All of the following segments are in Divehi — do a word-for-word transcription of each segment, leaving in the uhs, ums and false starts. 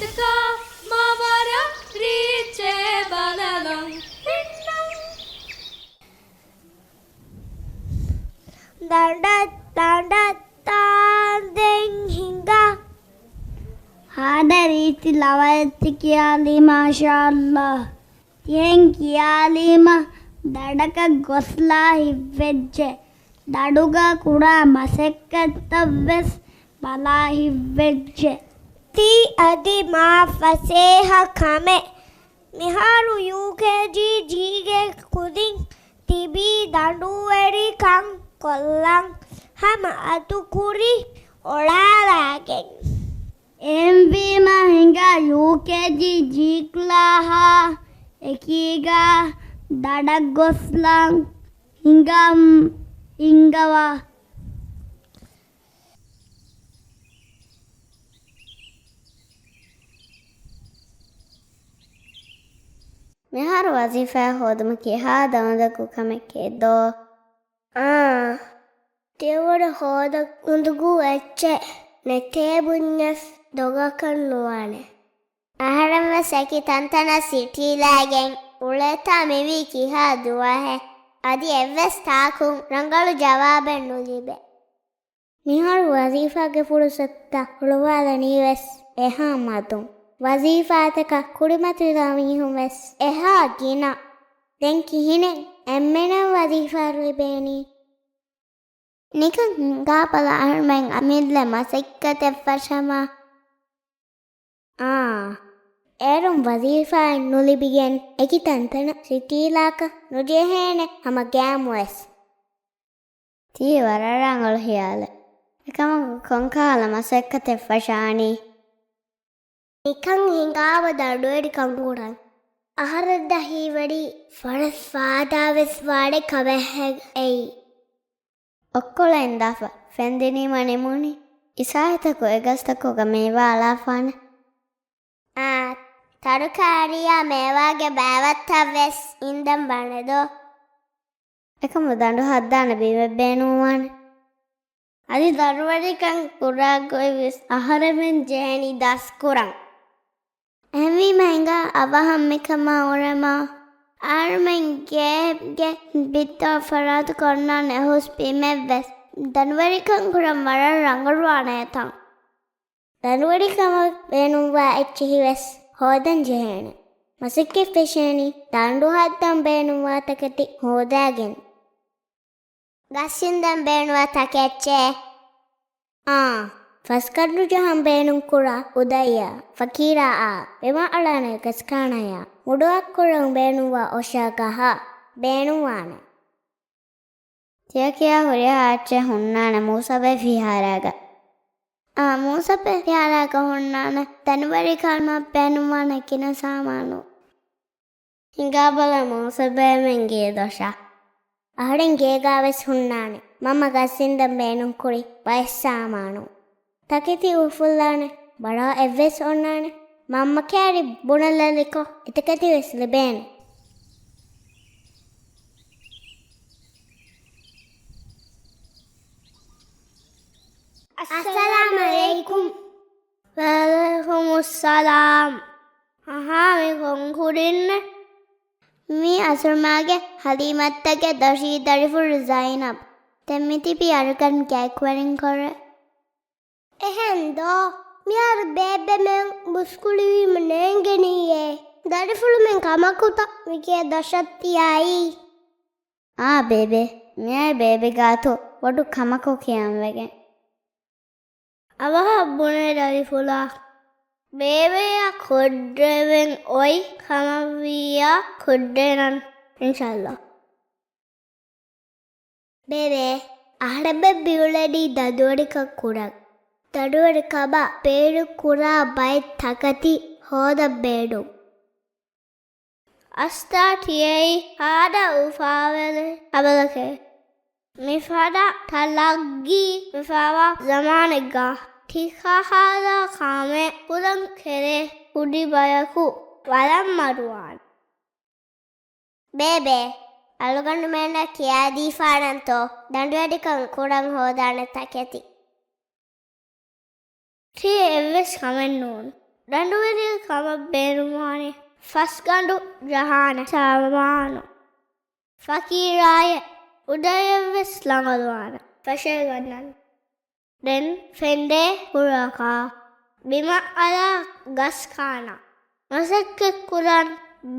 ތަކާ މާ ވަރަށް ރީއްޗޭ ބަލަލަން ހިންނަން. ދަނޑަށް ދަނޑަށް ތާން ދެން ހިނގާ. ހާދަ ރީތި ލަވައެއްޗެއް ކިޔާލީ މާޝާﷲ. ތިހެން ކިޔާލީމަ ދަޑަކަށް ގޮސްލާ ހިތްވެއްޖެ. ދަޑުގަ ކުރާ މަސައްކަތްތައްވެސް ބަލާ ހިތްވެއްޖެ. ތީ އަދި މާ ފަސޭހަ ކަމެއް. މިހާރު ޔޫކޭޖީ ޖީގެ ކުދިން ތިބީ ދަނޑުވެރިކަން ކޮށްލަން ހަމަ އަތުކުރި އޮޅާލާގެން. އެހެންވީމަ ހިނގާ ޔޫކޭޖީ ޖީ ކްލާހާ އެކީގަ ދަޑަށް ގޮސްލަން ހިނގަން ހިނގަވާ. މިހާރު ވަޒީފާ ހޯދުމަކީ ހާދަ އުނދަގޫ ކަމެކޭ ދޯ؟ އާ، ތިޔަވަރު ހޯދަ އުނދަގޫ އެއްޗެއް ނެތޭ ބުންޏަސް ދޮގަކަށް ނުވާނެ. އަހަރެންވެސް އެކި ތަންތަނަށް ސިޓީލާގެން އުޅޭތާ މިވީ ކިހާ ދުވަހެއް؟ އަދި އެއްވެސް ތާކުން ރަނގަޅު ޖަވާބެއް ނުލިބޭ. މިހާރު ވަޒީފާގެ ފުރުސަތުތައް ހުޅުވާލަނީވެސް އެހާ މަދުން. ވަޒީފާތަކަށް ކުރިމަތިލާ މީހުންވެސް އެހާ ގިނަ. ދެން ކިހިނެއް އެންމެނަށް ވަޒީފާ ލިބޭނީ؟ ނިކަން ހިނގާބަލަ އަހަރުމެން އަމިއްލަ މަސައްކަތެއް ފަށަމާ. އާ، އޭރުން ވަޒީފާއެއް ނުލިބިގެން އެކި ތަންތަނަށް ސިޓީލާކަށް ނުޖެހޭނެ ހަމަ ގައިމުވެސް. ތީ ވަރަށް ރަނގަޅު ހިޔާލެއް. އެކަމަކު ކޮންކަހަލަ މަސައްކަތެއް ފަށާނީ؟ ނިކަން ހިނގާބަލަ ދަނޑުވެރިކަން ކުރަން. އަހަރެން ހީވަނީ ވަރަށް ފާދަވެސް ވާނެ ކަމެއްހެން އެއީ. އޮއްކޮޅަށް އިންދާފަ ފެންދިނީމަ ނިމުނީ. އިސާހިތަކު އެގަސްތަކުގަ މޭވާ އަޅާފާނެ. އާ، ތަރުކާރީއާ މޭވާގެ ބައިވައްތައްވެސް އިންދަން ބާނެ ދޯ؟ އެކަމު ދަނޑު ހައްދާނެ ބިމެއް ބޭނުންވާނެ. އަދި ދަނޑުވެރިކަން ކުރާ ގޮތްވެސް އަހަރެމެން ޖެހެނީ ދަސްކުރަން. އެހެންވީމަ ހިނގާ އަވަހަށް މިކަމާ އުޅެމާ، އަހަރެމެން ގޭގެ ބިއްތައް ފަރާތުކޮށްނާނެ އެހުސް ބިމެއްވެސް ދަނޑުވެރިކަން ކުރަން ވަރަށް ރަނގަޅުވާނެ އެތަން. ދަނޑުވެރިކަމަށް ބޭނުންވާ އެއްޗެހި ވެސް ހޯދަން ޖެހޭނެ. މަސައްކަތް ފެށޭނީ ދަނޑު ހައްދަން ބޭނުންވާ ތަކެތި ހޯދާގެން. ގަސް އިންދަން ބޭނުންވާ ތަކެއްޗޭ. އާ، ފަސްގަނޑު ޖަހަން ބޭނުން ކުރާ އުދައްޔާ، ފަކީރާއާ، ބިމަށް އަޅާނެ ގަސްކާނަޔާ، މުޑު އަތްކުރަން ބޭނުންވާ އޮށާ ގަހާ ބޭނުންވާނެ. ތިޔަ ކިޔާ ހުރިހާ އެއްޗެއް ހުންނާނެ މޫސަބޭ ފިހާރާގަ. އާ، މޫސަބޭ ފިހާރާގަ ހުންނާނެ ދަނޑުވެރިކަމަށް ބޭނުންވާނެ ގިނަ ސާމާނު. ހިނގާބަލަ މޫސަބޭމެން ގޭދޮށާ. އަހަރެން ގޭގާވެސް ހުންނާނެ މަންމަ ގަސް އިންދަން ބޭނުން ކުރި ބައެއް ސާމާނު. ތަކެތި އުފުއްލާނެ ބަރާ އެއްވެސް އޮންނާނެ. މަންމަ ކައިރި ބުނެލެލިކޮށް އެތަކެތިވެސް ލިބޭނެ. އައްސަލާމް އަލައިކުމް. ވައަލައިކުމުއްސަލާމް. އަހާ، މި ކޮން ކުރިންނެއް؟ މީ އަސްރުމާގެ ހަލީމަތްތަކެއް ދޮށީ ދަރިފުޅު ޒައިނަބް. ދެން މި ތިބީ އަރުގަނޑު ގާތްކުވެރިން ކޮށް. އެހެން ދޯ؟ މިހާރު ބޭބެމެން މުސްކުޅިވީމަ ނޭނގެނީއޭ. ދަރިފުޅުމެން ކަމަކުތަ މިގޭ ދޮށަށް ތިޔައީ؟ އާ ބޭބެ، މިއާއި ބޭބެ ގާތު ބޮޑު ކަމަކު ކިޔަން ވެގެން. އަވަހަށް ބުނޭ ދަރިފުޅާ. ބޭބެއާ ކުއްޑެވެން އޮތް ކަމަށްވިއްޔާ ކުއްޑެނަން އިންޝާﷲ. ބޭބެ، އަހަރެމެން މިއުޅެނީ ދަނޑުވެރިކަން ކުރަން. ދަނޑުވެރިކަމަށް ބޭނުން ކުރާ ބައެއް ތަކެތި ހޯދަން ބޭނުން. އަސްތާ ޓިއައި ހާދަ އުފާވެރި ހަބަލަކޭ. މިފަދަ ތަރައްގީ ވެފަވާ ޒަމާނެއްގަ ޓިކަހާލާ ކަމެއް ކުރަން ކެރޭ ކުދި ބަޔަކު ވަރަށް މަޑުވާނެ. ބޭބެ، އަޅުގަނޑުމެންނަށް ކިޔާދީފާނަންތޯ ދަނޑުވެރިކަން ކުރަން ހޯދާނެ ތަކެތި؟ ތީ އެއްވެސް ކަމެއް ނޫން. ދަނޑުވެރި ކަމަށް ބޭނުންވާނެ ފަސްގަނޑު ޖަހާނެ ސާމާނު. ފަޤީރާއެއް އުޑައެއްވެސް ޅަނގަޅުވާނެ ފަށައިގަންނަން. ދެން ފެންދޭ ކުރާކާ، ބިމަށް އަރާ ގަސް ކާނާ، މަސައްކަތް ކުރަން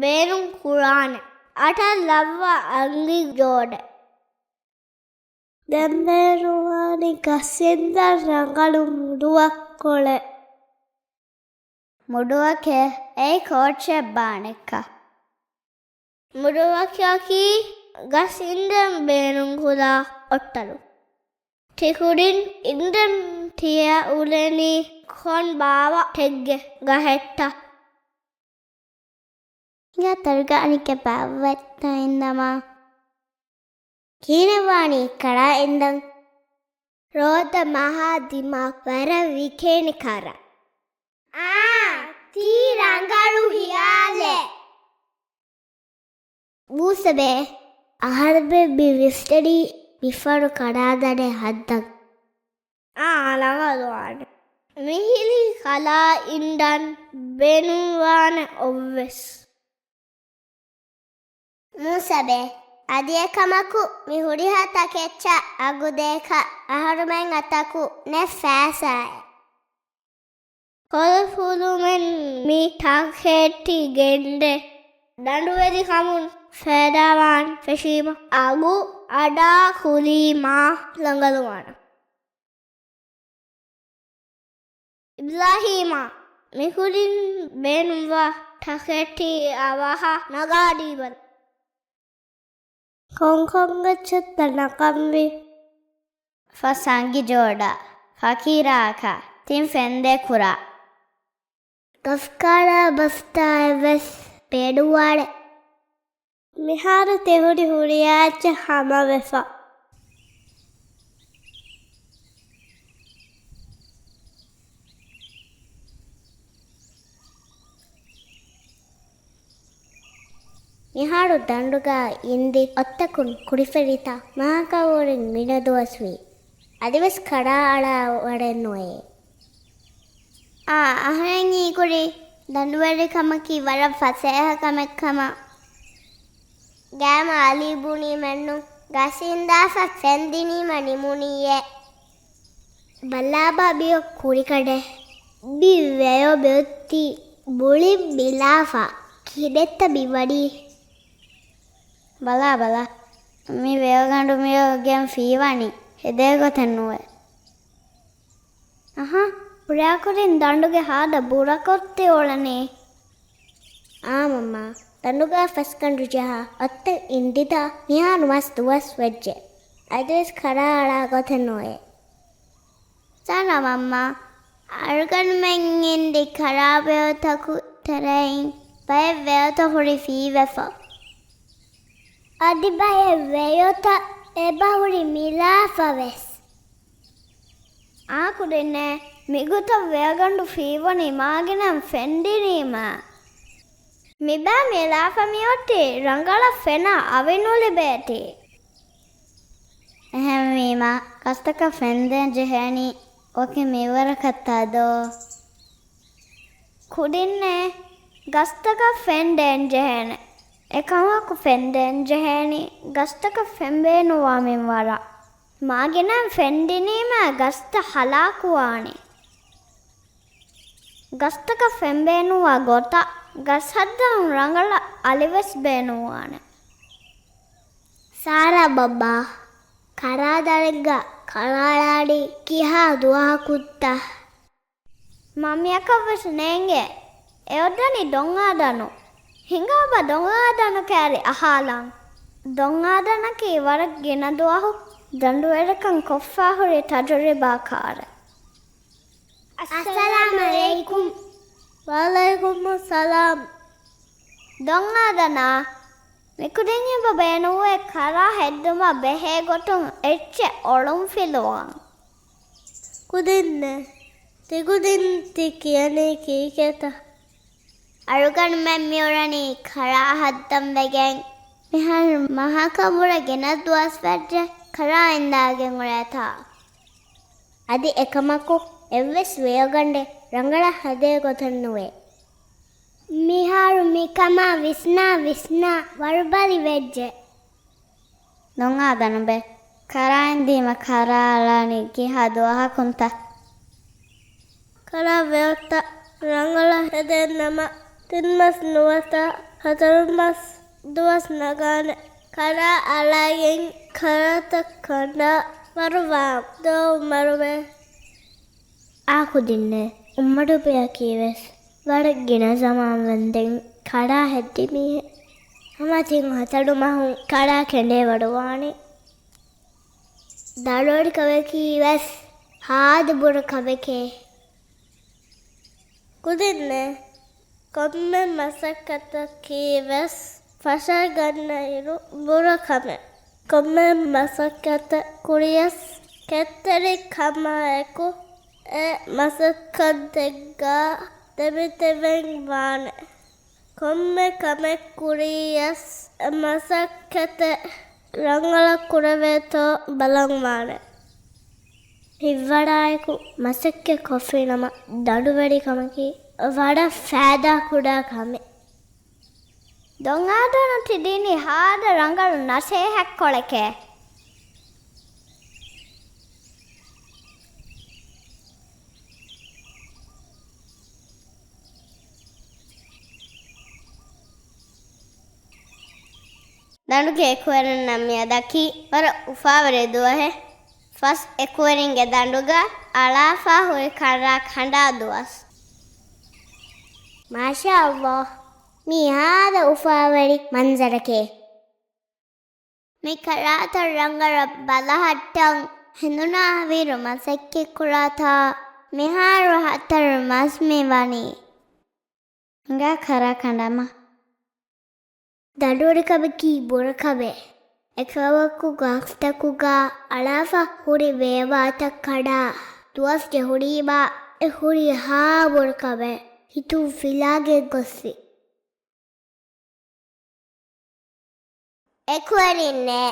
ބޭނުން ކުރާނެ އަޓަށް ލައްވާ އަނގި ޖޯޑެއް. ދެން ބޭނުންވާނީ ގަސް އިންދަން ރަނގަޅު މުޑުއަށް ކޮޅެއް. މުޑުއަކޭ އެއީ ކޯޗެއް ބާނެއްކަ. މުޑުއަކަކީ ގަސް އިންދަން ބޭނުން ކުރާ އޮއްޓަލު. ތިކުޑިން އިންދަން ތިޔަ އުޅެނީ ކޮން ބާވަ ތެއްގެ ގަހެއްތަ؟ ހިނގާ ތަރުގާ އަނެއްކާ ބާއްވައްތަ އިންދަމާ. ކިހިނެއް ވާނީ ކަރާ އިންދަން؟ ރޯދަ މަހާ ދިމާ ވަރަށް ވިކޭނެ ކަރާ. އާ، ތީ ރަނގަޅު ހިޔާލެއް. މޫސަބޭ، އަހަރުމެން މި ވިސްނަނީ މިފަހަރު ކަރާ ދަނެއް ހައްދަން. އާ، ރަނގަޅުވާނެ. މިހިރީ ކަރާ އިންދަން ބޭނުންވާނެ އޮއްވެސް. މޫސަބޭ، އަދި އެކަމަކު މި ހުރިހާ ތަކެއްޗަށް އަގުދޭކަށް އަހަރުމެން އަތަކު ނެތް ފައިސާއެއް. ކޮޅުފުލުމެން މި ތަކެއްޗި ގެންދޭ. ދަނޑުވެރިކަމުން ފައިދާވާން ފެށީމަ އަގު އަޑާ ކުރީމާ ރަނގަޅުވާނެ. އިބްރާހީމާ، މިކުރިން ބޭނުންވާ ތަކެއްޗި އަވަހަށް ނަގާދީބަލަ. ކޮންކޮން އެއްޗެއްތަ ނަގަންވީ؟ ފަސް އަނގި ޖޯޑާ، ފަޤީރާއަކާ، ތިން ފެންދޭ ކުރާ. ގަސްކާރާ ބަސްތާއެއްވެސް ބޭނުންވާނެ. މިހާރު ތިހުރި ހުރިހާ އެއްޗެއް ހަމަވެފަ. މިހާރު ދަނޑުގަ އިންދި އޮށްތަކުން ކުރިފެރިތަ؟ މާކަވަރިން ގިނަ ދުވަސްވީ. އަދިވެސް ކަރާ އަޅާ ވަޑެއް ނުވޭ. އާ، އަހަރެން ހީކުރީ ދަނޑުވެރިކަމަކީ ވަރަށް ފަސޭހަ ކަމެއް ކަމަށް. ގައިމު އަލީ ބުނީމެއްނު، ގަސް އިންދާފަ ފެންދިނީމަ ނިމުނީއޭ. ބަލާބާ މިއޮ ކުރިކަނޑެއް. މި ވެޔޮ މިއޮތީ މުޅިން މިލާފަ. ކިހިނެއްތަ މިވަނީ؟ ބަލާ ބަލާ. މި ވެޔޮގަނޑު މިއޮ ގެން ފީވަނީ. ހެދޭ ގޮތެއް ނުވޭ. އަހާ، ހުރިހާ ކުރިން ދަނޑުގެ ހާދަ ބުރަކޮށް ތި އުޅެނީ. އާ މަންމާ، ދަނޑުގަ ފަސްގަނޑު ޖަހާ އޮށްތައް އިންދިތާ މިހާރު މަސް ދުވަސް ވެއްޖެ. އަދިވެސް ކަރާ އަޅާ ގޮތެއް ނުވޭ. ސާރާ މަންމާ، އަޅުގަނޑުމެން އިންދި ކަރާ ވެޔޮތަކު ތެރެއިން ބައެއް ވެޔޮތައް ހުރި ފީވެފަ. އަދި ބައެއް ވެޔޮތައް އެބަހުރި މިލާފަވެސް. އާ ކުދިންނޭ، މިގޮތަށް ވެޔަގަނޑު ފީވަނީ މާގިނަ ފެންދިނީމަ. މިބައި މިލާފަ މިއޮތީ ރަނގަޅަށް ފެނާ އަވި ނުލިބޭތީ. އެހެންވީމަ، ގަސްތަކަށް ފެންދޭން ޖެހޭނީ ވަކި މިވަރަކަށްތާ ދޯ؟ ކުދިންނޭ، ގަސްތަކަށް ފެންދޭން ޖެހޭނެ. އެކަމަކު ފެންދޭން ޖެހޭނީ ގަސްތަކަށް ފެންބޭނުންވާ މިންވަރަށް. މާގިނައިން ފެންދިނީމަ ގަސްތައް ހަލާކުވާނީ. ގަސްތަކަށް ފެންބޭނުންވާ ގޮތަށް ގަސް ހައްދަން ރަނގަޅަށް އަލިވެސް ބޭނުންވާނެ. ސާރާ ބައްބާ، ކަރާ ދަނެއްގަ ކަރާ އަޅާނީ ކިހާ ދުވަހަކުންތަ؟ މަ މިއަކަށްވެސް ނޭނގޭ. އެ އޮއްދަނީ ދޮންއާދަނު. ހިނގާބަ ދޮންއާދަނު ކައިރި އަހާލަން. ދޮންއާދަނަކީ ވަރަށް ގިނަ ދުވަހު ދަނޑުވެރިކަން ކޮށްފާ ހުރި ތަޖުރިބާކާރެއް. އައްސަލާމް އަލައިކުމް. ވަޢަލައިކުމުއްސަލާމް. ދޮންއާދަނާ، މިކުދިން އެބަ ބޭނުންވޭ ކަރާ ހެއްދުމަށް ބެހޭ ގޮތުން އެއްޗެއް އޮޅުންފިލުވާން. ކުދިންނޭ، ތިކުދިން ތި ކިޔަނީ ކީކޭތަ؟ އަޅުގަނޑުމެން މިއުޅެނީ ކަރާ ހައްދަން ވެގެން. މިހާރު މަހަކަށްވުރެ ގިނަ ދުވަސް ވެއްޖެ ކަރާ އިންދާގެން އުޅޭތާ. އަދި އެކަމަކު އެއްވެސް ވެޔޮގަނޑެއް ރަނގަޅަށް ހެދޭ ގޮތެއް ނުވޭ. މިހާރު މިކަމާ ވިސްނާ ވިސްނާ ވަރުބަލި ވެއްޖެ. ދޮންއާ ދަނޑުބޭ. ކަރާއިން ދީމަ ކަރާ އަޅާނީ ކިހާ ދުވަހަކުންތަ؟ ކަރާ ވެޔޮތައް ރަނގަޅަށް ހެދޭނަމަ، ތިން މަސް ނުވަތަ ހަތަރު މަސް ދުވަސް ނަގާނެ. ކަރާ އަޅައިގެން ކަރާތައް ކަނޑާ ވަރުވާ ދޯ މަރުވޭ. އާ ކުދިންނޭ، އުއްމަޑުބެއަކީ ވެސް ވަރަށް ގިނަ ޒަމާން ވަންދެން ކަރާ ހެއްދި މީހެއް. ހަމަ ތިން ހަތަރު މަހުން ކަރާ ކެނޑޭ ވަރުވާނެ. ދަނޑުވެރިކަމަކީ ވެސް ހާދަ ބުރަ ކަމެކޭ. ކުދިންނޭ، ކޮންމެ މަސައްކަތަކީ ވެސް ފަށައިގަންނައިރު ބުރަ ކަމެއް. ކޮންމެ މަސައްކަތެއް ކުރިޔަސް ކެތްތެރި ކަމާއެކު އެ މަސައްކަތް ދެއްގާ ދެމިތެވެން ވާނެ. ކޮންމެ ކަމެއް ކުރިޔަސް އެ މަސައްކަތެއް ރަނގަޅަށް ކުރެވޭތޯ ބަލަން ވާނެ. ހިތްވަޑާއެކު މަސައްކަތް ކޮށްފިނަމަ، ދަނޑުވެރިކަމަކީ ވަރަށް ފައިދާ ކުޑަ ކަމެއް. ދޮންއާދަނު ތި ދިނީ ހާދަ ރަނގަޅު ނަސޭހަތްކޮޅެކޭ. ދަނޑުގެ އެކުވެރިންނަށް މިއަދަކީ ވަރަށް އުފާވެރި ދުވަހެއް. ފަސް އެކުވެރިންގެ ދަނޑުގަ އަޅާފަ ހުރި ކަރާ ކަނޑާ ދުވަސް. މާޝާﷲ، މީ ހާދަ އުފާވެރި މަންޒަރަކޭ. މި ކަރާތައް ރަނގަޅަށް ބަލަހައްޓަން ހެނދުނާވިއިރު މަސައްކަތްކުރާތާ މިހާރު ހަތަރު މަސް މި ވަނީ. ހިނގާ ކަރާ ކަނޑާމަ. ދަނޑުވެރިކަމަކީ ބުރަކަމެއް. އެކަމަކު ގާސްތަކުގަ އަޅާފަ ހުރި މޭވާތައް ކަނޑާ ދުވަސް ޖެހުނީމާ އެ ހުރިހާ ބުރަކަމެއް ހިތުން ފިލާގެން ގޮސްފި. އެކުވެރިންނޭ،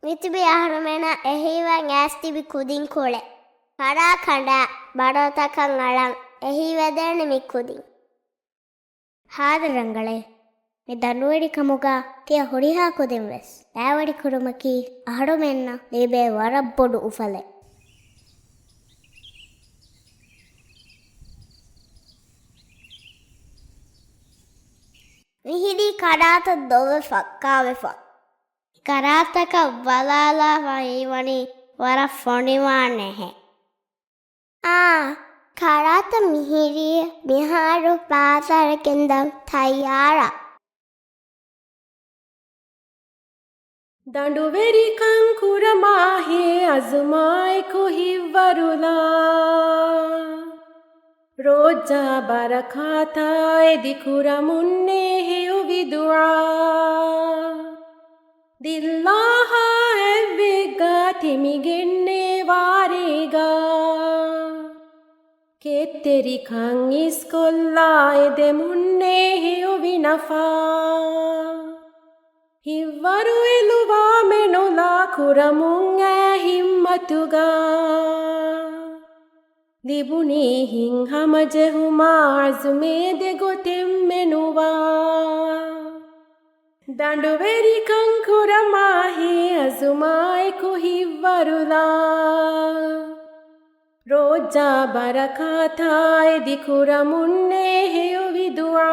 މިތިބީ އަހަރުމެންނަށް އެހީވަން އައިސް ތިބި ކުދިން ކުޅެ. ކަރާ ކަނޑާ ބަރޯތަކަށް އަޅަން އެހީވެދޭނެ މި ކުދިން. ހާދަ ރަނގަޅޭ. މި ދަނޑުވެރިކަމުގަ ތިޔަ ހުރިހާ ކުދިން ވެސް ބައިވެރިކުރުމަކީ އަހަރުމެންނަށް ލިބޭ ވަރަށް ބޮޑު އުފަލެއް. މިހިރީ ކަރާތައް ދޮވެފަ ކާވެފަ. ކަރާތަކަށް ބަލާލާފަ ހީވަނީ ވަރަށް ފޮނިވާނެހެ. އާ، ކަރާތައް މިހިރީ މިހާރު ބާޒާރަށް ގެންދަން ތައްޔާރަށް. ދަނޑުވެރިކަން ކުރަމާހޭ އަޒުމާއެކު ހިތްވަރުލާ. ރޯއްޖާ ބަރަކާތާ އެދި ކުރަމުންނޭ ހެޔޮވި ދުޢާ. ދިއްލާހާ އެއްވެއްގާ ތިމިގެންނޭ ވާރޭގާ. ކެތްތެރިކަން އިސްކޮށްލާ އެދެމުންނޭ ހެޔޮވި ނަފާ. ހިތްވަރު އެލުވާ މެނުލާ ކުރަމުން އައި ހިއްމަތުގަ. ލިބުނީ ހިތްހަމަޖެހުމާ އަޒުމޭ ދެގޮތެއް މެނުވާ. ދަނޑުވެރިކަން ކުރަމާހޭ އަޒުމާއެކު ހިތްވަރުލާ. ރޯއްޖާ ބަރަކާތާ އެދި ކުރަމުންނޭ ހެޔޮވި ދުޢާ.